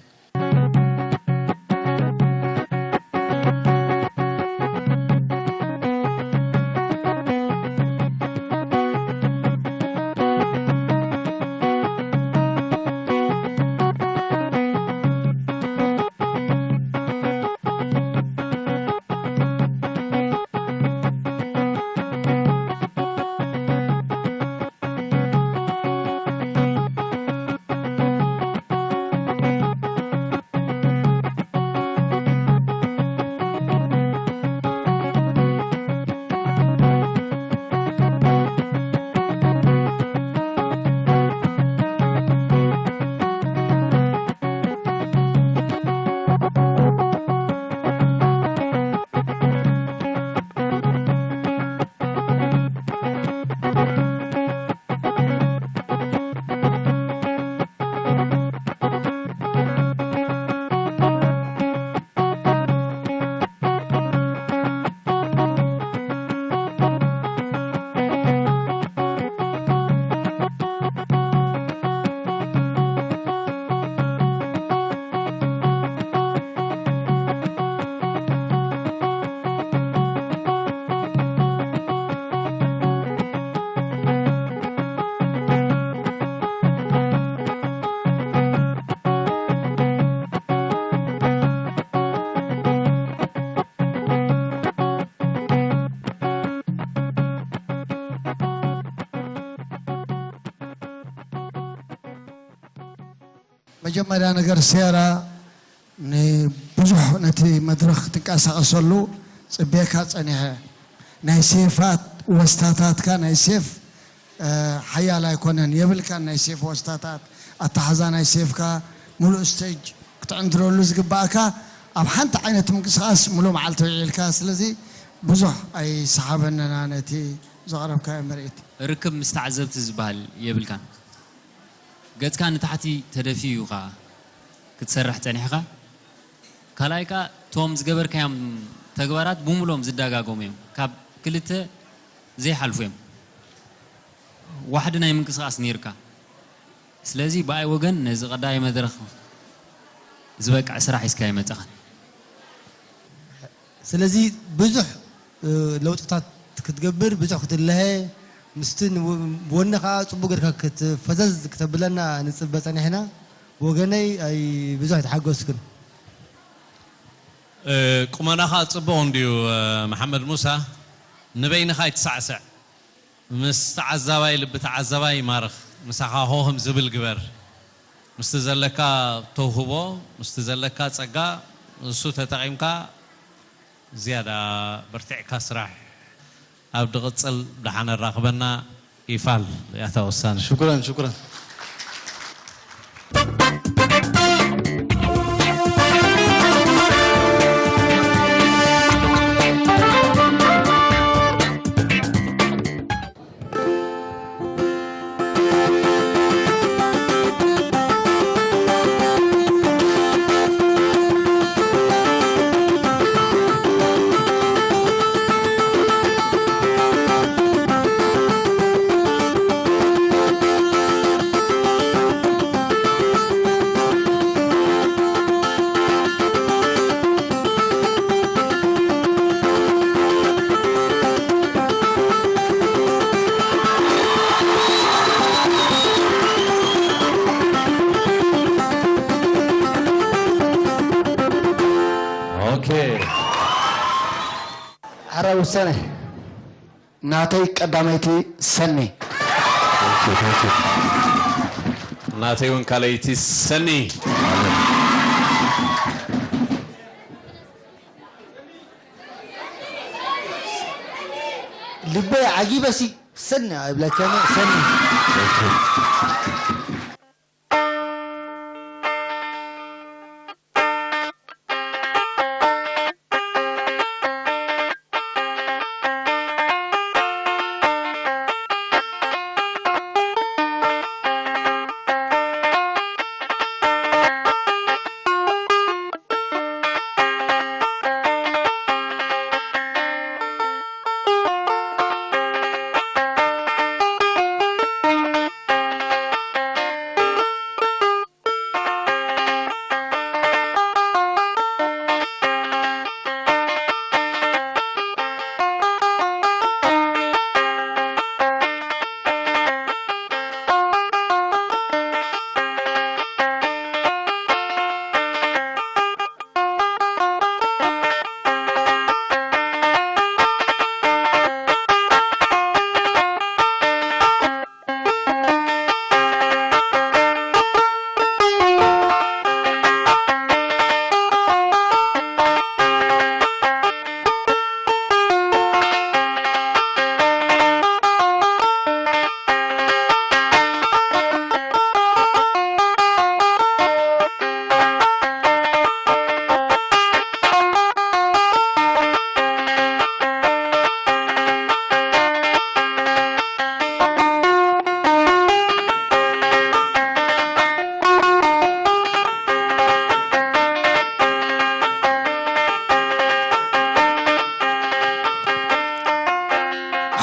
መጀመርያ ነገር ሴራ ንብዙሕ ነቲ መድረኽ ክትንቀሳቐሰሉ ጽቤካ ጸኒሐ። ናይ ሴፋት ወስታታትካ ናይ ሴፍ ሓያል ኣይኮነን የብልካን ናይ ሴፍ ወስታታት ኣተሓዛ ናይ ሴፍካ ሙሉእ ስቴጅ ክትዕንድረሉ ዝግባእካ ኣብ ሓንቲ ዓይነት ምንቅስቓስ ሙሉእ መዓልቲ ውዒልካ። ስለዚ ብዙሕ ኣይሰሓበንና ነቲ ዘቕረብካዮ ምርኢት። ርክብ ምስ ተዓዘብቲ ዝበሃል የብልካን። ገጽካ ንታሕቲ ተደፊኡ እዩ ኸኣ ክትሰርሕ ጸኒሕካ። ካልኣይ ከኣ እቶም ዝገበርካዮም ተግባራት ብምሉኦም ዝደጋገሙ እዮም። ካብ ክልተ ዘይሓልፉ እዮም። ዋሕዲ ናይ ምንቅስቓስ ነይርካ። ስለዚ ብኣይ ወገን ነዚ ቀዳማይ መድረኽ ዝበቅዕ ስራሕ ሒዝካዮ መጻእኻን። ስለዚ ብዙሕ ለውጥታት ክትገብር ብዙሕ ክትለሀ ምስቲ ብወኒ ከዓ ፅቡቅ ጌርካ ክትፈዘዝ ክተብለና ንፅበ ፀኒሕና። ብወገነይ ኣይ ብዙሕ ኣይተሓጎስኩን። ቁመናኻ ፅቡቕ እንድዩ መሓመድ ሙሳ፣ ንበይንኻ ኣይትሳዕስዕ። ምስ ተዓዛባይ ልቢ ተዓዛባይ ይማርኽ፣ ምሳኻ ሆህም ዝብል ግበር። ምስቲ ዘለካ ተውህቦ፣ ምስቲ ዘለካ ጸጋ፣ ንሱ ተጠቒምካ ዝያዳ በርቲዕካ ስራሕ። ኣብ ድቕጽል ደሓን ኣራኽበና። ይፋል ያታ ውሳነ። ሽኩረን ሽኩረን። ኦኬ። ሕራይ ውሳነ ናተይ ቀዳመይቲ ሰኒ። ናተይ እውን ካልኣይቲ ሰኒ። ልበይ ዓጊበሲ ሰኒ ኣይብለካን ሰኒ።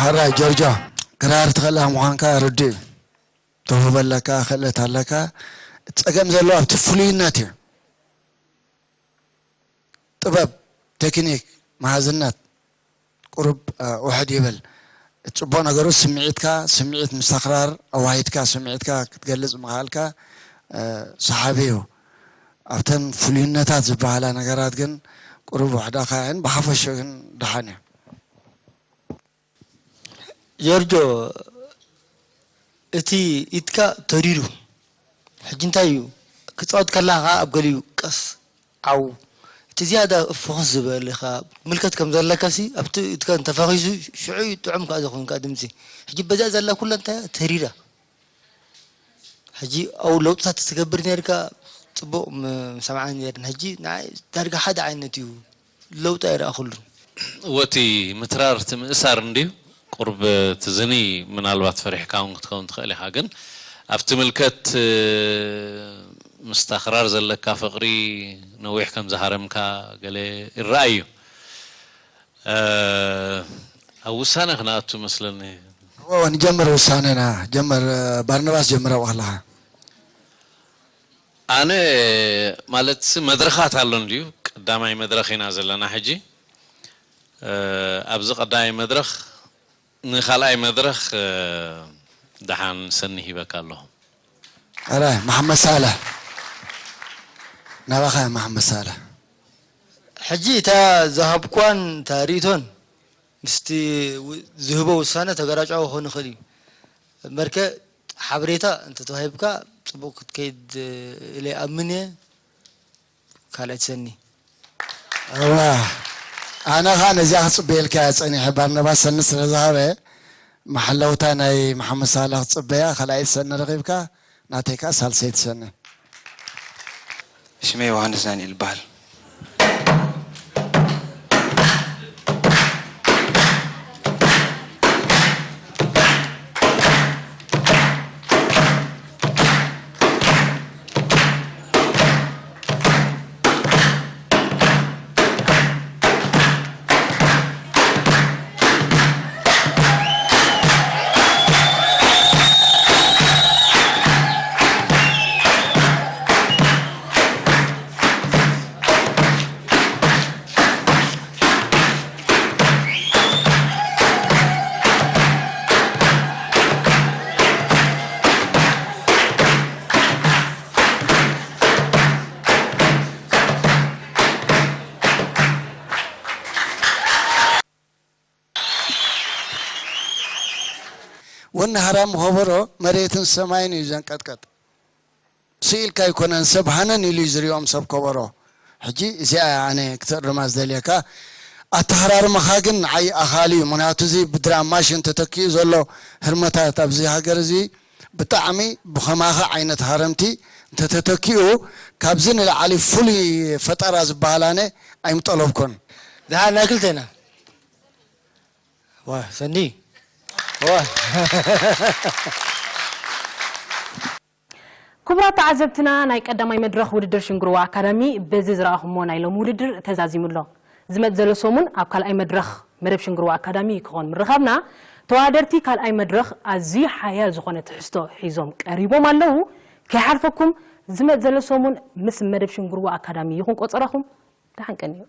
ሕራይ ጆርጆ፣ ክራር ትኽእል ምዃንካ ርዱእ እዩ። ተውህቦ ኣለካ፣ ክእለት ኣለካ። እቲ ጸገም ዘሎ ኣብቲ ፍሉይነት እዩ። ጥበብ፣ ቴክኒክ፣ መሃዝነት ቁሩብ ውሕድ ይብል። እቲ ጽቡቕ ነገሩ ስምዒትካ፣ ስምዒት ምስተኽራር ኣዋሂድካ ስምዒትካ ክትገልጽ ምኽኣልካ ሰሓቢ እዩ። ኣብተን ፍሉይነታት ዝበሃላ ነገራት ግን ቁሩብ ውሕዳኻ እየን፣ ብሓፈሽኡ ግን ደሓን እዩ። ጀርጆ እቲ ኢድካ ተሪሩ ሕጂ እንታይ እዩ ክጻወት ከለኻ ከኣ ኣብ ገሊኡ ቀስ ዓው እቲ ዝያዳ ፎኸስ ዝበል ኢኻ ምልከት ከም ዘለካ ሲ ኣብቲ ኢድካ እንተፈኺሱ ሽዑ እዩ ጥዑም ከኣ ዝኾንካ ድምጺ ሕጂ በዚኣ ዘላ ኩላ እንታይ እያ ተሪራ ሕጂ ኣብኡ ለውጥታት ትገብር ነርካ ጽቡቕ ም- ሰማዕን ነይርን። ሕጂ ንዓይ ዳርጋ ሓደ ዓይነት እዩ፣ ለውጢ ኣይረኣኹሉን። ወቲ ምትራር እቲ ምእሳር እንድዩ ቁርብ ትዝኒ ምናልባት ፈሪሕካ እውን ክትከውን ትኽእል ኢኻ። ግን ኣብቲ ምልከት ምስታ ክራር ዘለካ ፍቕሪ ነዊሕ ከም ዝሃረምካ ገለ ይረኣይ እዩ። ኣብ ውሳነ ክነኣቱ መስለኒ። እወ ንጀምር ውሳነና ጀምር። ባርነባስ ጀምር ኣብኡ ከለኻ። ኣነ ማለት መድረኻት ኣሎ እንድዩ ቀዳማይ መድረኽ ኢና ዘለና ሕጂ። ኣብዚ ቀዳማይ መድረኽ ንኻልኣይ መድረኽ ደሓን ሰኒ ሂበካ ኣለኹ። ኣረ መሓመድ ሳልሕ ናባኻ መሓመድ ሳልሕ። ሕጂ እታ ዝሃብኳን እታ ርእቶን ምስቲ ዝህቦ ውሳነ ተገራጫዊ ክኾን ይኽእል እዩ። መርከ ሓበሬታ እንተተዋሂብካ ጽቡቕ ክትከይድ ኢለ ይኣምን እየ። ካልኣይ ትሰኒ እዋ ኣነ ኸዓ ነዚኣ ክፅበየልካ እየ ፀኒሐ። ባርነባስ ሰኒ ስለ ዝሃበ መሓለውታ ናይ መሓመድ ሳላ ክፅበያ። ካልኣይ ትሰኒ ረኺብካ ናተይ ከዓ ሳልሰይ ትሰኒ። ሽመይ ዮሃንስ ዳንኤል ይበሃል። ወኒ ሃራም ከበሮ መሬትን ሰማይን እዩ ዘንቀጥቀጥ። ስኢልካ ኣይኮነን ሰብ ሃነን ኢሉ እዩ ዝሪኦም ሰብ ከበሮ። ሕጂ እዚኣ እያ ኣነ ክትእርማ ዝደልየካ። ኣተሃራርማኻ ግን ንዓይ ኣኻሊ እዩ። ምክንያቱ እዚ ብድራም ማሽን ተተኪኡ ዘሎ ህርመታት ኣብዚ ሃገር እዚ ብጣዕሚ ብኸማኻ ዓይነት ሃረምቲ እንተተተኪኡ ካብዚ ንላዕሊ ፍሉይ ፈጠራ ዝበሃል ኣነ ኣይምጠለብኩን። ደሓን ናይ ክልቴና ዋ ሰኒ ክቡራት ተዓዘብትና ናይ ቀዳማይ መድረኽ ውድድር ሽንግርዋ ኣካዳሚ በዚ ዝረኣኹሞ ናይ ሎም ውድድር ተዛዚሙ ኣሎ። ዝመጽእ ዘሎ ሰሙን ኣብ ካልኣይ መድረኽ መደብ ሽንግርዋ ኣካዳሚ ክኾን ምርኻብና ተወዳደርቲ ካልኣይ መድረኽ ኣዝዩ ሓያል ዝኾነ ትሕዝቶ ሒዞም ቀሪቦም ኣለዉ። ከይሓልፈኩም ዝመጽእ ዘሎ ሰሙን ምስ መደብ ሽንግርዋ ኣካዳሚ ይኹን ቆጸራኹም። ደሓን ቀንዩ።